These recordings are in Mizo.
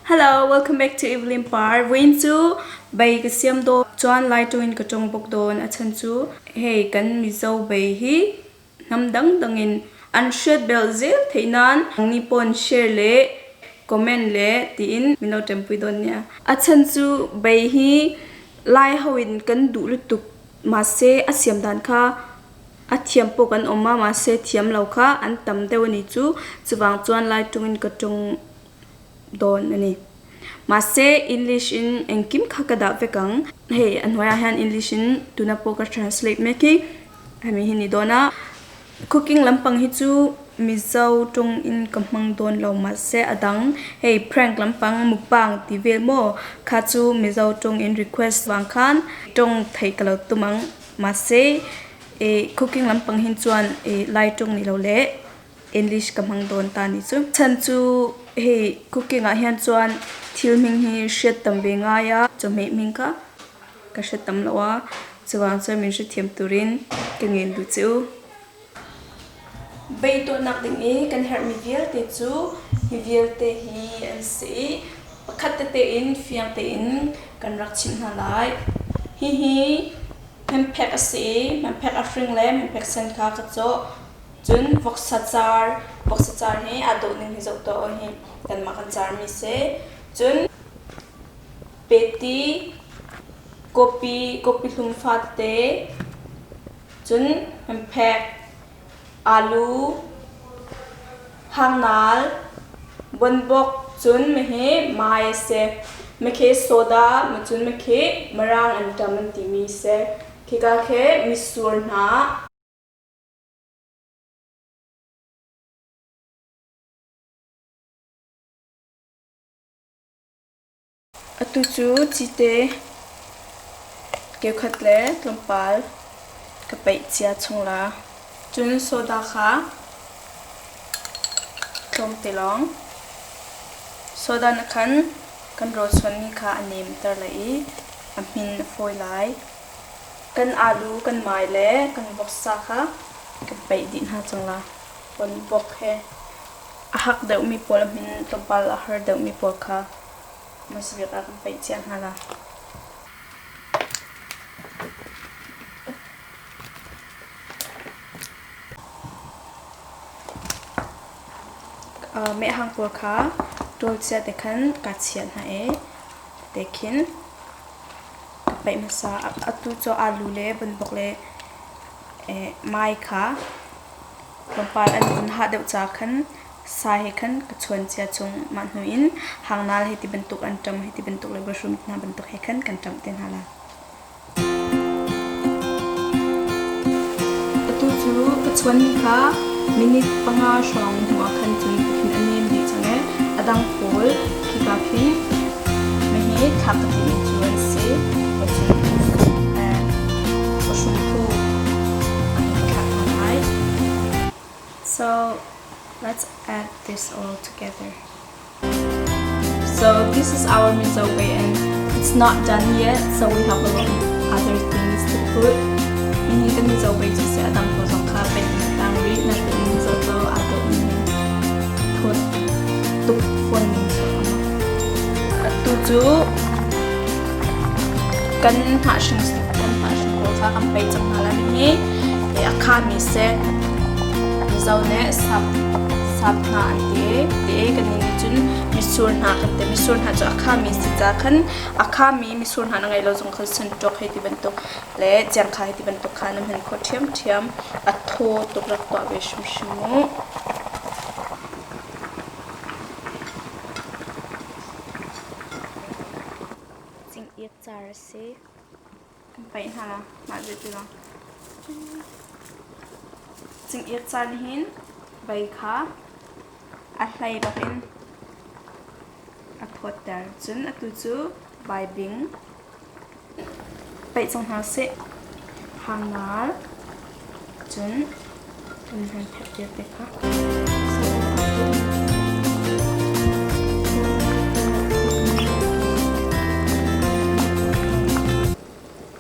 Hello, welcome back to Evelyn Par. Vawiin chu bei ka siam dawn chuan lai tawngin ka tawng bawk dawn. A chhan chu hei kan Mizo bei hi hnam dang dangin an hriat belh zel theih nan nangni pawn share leh comment leh tiin min lo tanpui dawn nia. A chhan chu bei hi lai hoin kan duh lutuk mahse a siam dan kha A thiam pawh kan awm a, mahse thiam lo kha an tam deuh a ni chu. Chuvang chuan lai tungin ka tawng dawn a ni. Mahse English in engkim kha ka dah vek ang. Hei a hnuaiah hian English in tuna pawh ka translate mek hi hemi hi ni dawn a. Cooking lampang hi chu Mizo tawng in ka hmang dawn lo mahse a dang hei prank lampang mukbang tih vel maw kha chu Mizo tawng in request vang khan tawng theih ka lo tum ang. Mahse, ih cooking lampang hin chuan ih lai tawng ni lo leh English ka hmang dawn ta ni chu. Chhan chu hei cooking ah hian chuan thil hming hi hriat tam ve ngai a, chawhmeh hming kha ka hre tam lo a, chuvang chuan min hrethiam turin ka ngen duh che u. Bei tuahnak ding i kan herhmi vialte cu hi vialte hi an si i pakhat tete in fiang tein kan rak chimh hna lai. Hihi hemphek a si i hemphek a hring le hemphek sen kha ka cawh. Cun voksa car, voksa car hi aa dawh ning hi zoh tuah aw hi kanmah kan carmi si. Cun peti, kawpi, kawpi hlum fa tete, Cun hemphek, aalu, hangnal, bonbok, cun mihi mai a si. Mikhi soda, cun mikhi mirang an ṭam an timi a si. Khika khi mitsur hna. Atu cu cite keukhat le tlawmpal ka peih cia chung la. Cun soda kha tlawmte lawng. Soda na khan kan rawl chuanmi kha a nemter lai i a hmin a fawi lai. Kan alu, kan mai le kan voksa kha kan peih dih hna cang la. Kan vok he a hak deuhmi pawl a hmin tlawmpal a har deuhmi pawl kha hmasabik ah kan paih cia hna la. Mehhang pawl kha ṭawl cia te khan ka chiah hna i te khin ka paih hmasa. Atu cu alu le bunbuk le mai kha Tlawmpal an vun hah deuh ca khan sa he khan ka chuan cia chung. Mah hnu in hangnal hei ti bantuk anṭam hei ti bantuk le mushroom hna bantuk he khan kan ṭamh te hna lai. Atu cu ka chuanmi kha minute panga hrawng hnu ah khan cun khin a nem dih cang i a dang pawl khika khin hihi thlak ka timi cu an si. So let's add this all together. So this is our miso way and it's not done yet so we have a lot of other things to put. Hihi kan miso way cu si a dang ko zong kha pek tang rih na tin miso to a to thawt tuk fawn ning so. Atu cu kan hnahhring kan hnahhring pawl kha kan pei cang hna lai hi a khami seh Mizo nih sap sap hna an ti ti kan nih cun mitsur hna kan ti mitsur hna cu a khami si ca khan a khami mitsur hna na ngei lo zong khan sunṭawk hei ti bantuk le ciangkha hei ti bantuk kha na hman khawh ṭhiamṭhiam a thaw tuk rak tuah ve hrimhrim mu. Cing-iak car a si. Kan paih hna la. Mah zei ti lang. Cing-iak car nih hin bei kha a hlei bak in a thawtter. Cun atu cu baibing paih cang hna sih. Hangnal. Cun kan hman phek vialte kha.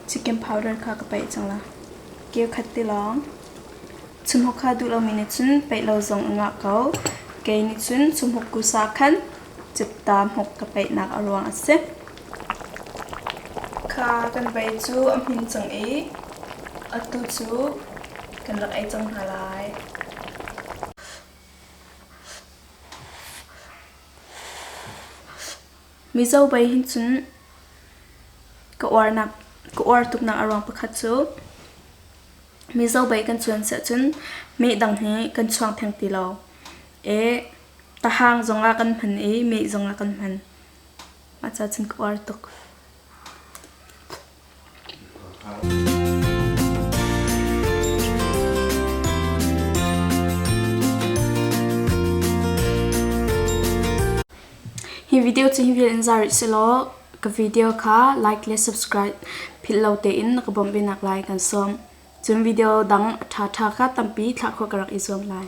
Chicken powder kha ka paih cang la. Keu khat ti lawng. Chumhok kha duh lomi nih cun paih lo zong a ngah ko. Kei nih cun chumhok kusa khan Cipta hmuk ka peihnak a ruang a si. Kha kan bei cu a hmin cang i atu cu kan rak ei cang hna lai. Mizo bei hin cun ka uarnak ka uar tuknak a ruang pakhat cu Mizo bei kan chuan siah cun meh dang hi kan chuang theng ti lo. E tahang zongah kan hman i meh zongah kan hman. Mah ca cun ka uar tuk. Hi video cu hi vial in za rih selaw ka video kha like le subscribe philh lo tein na ka bawmh ve nak lai kan sawm. Cun video dang a ṭhaṭha kha tampi thlah khawh ka rak i zuam lai.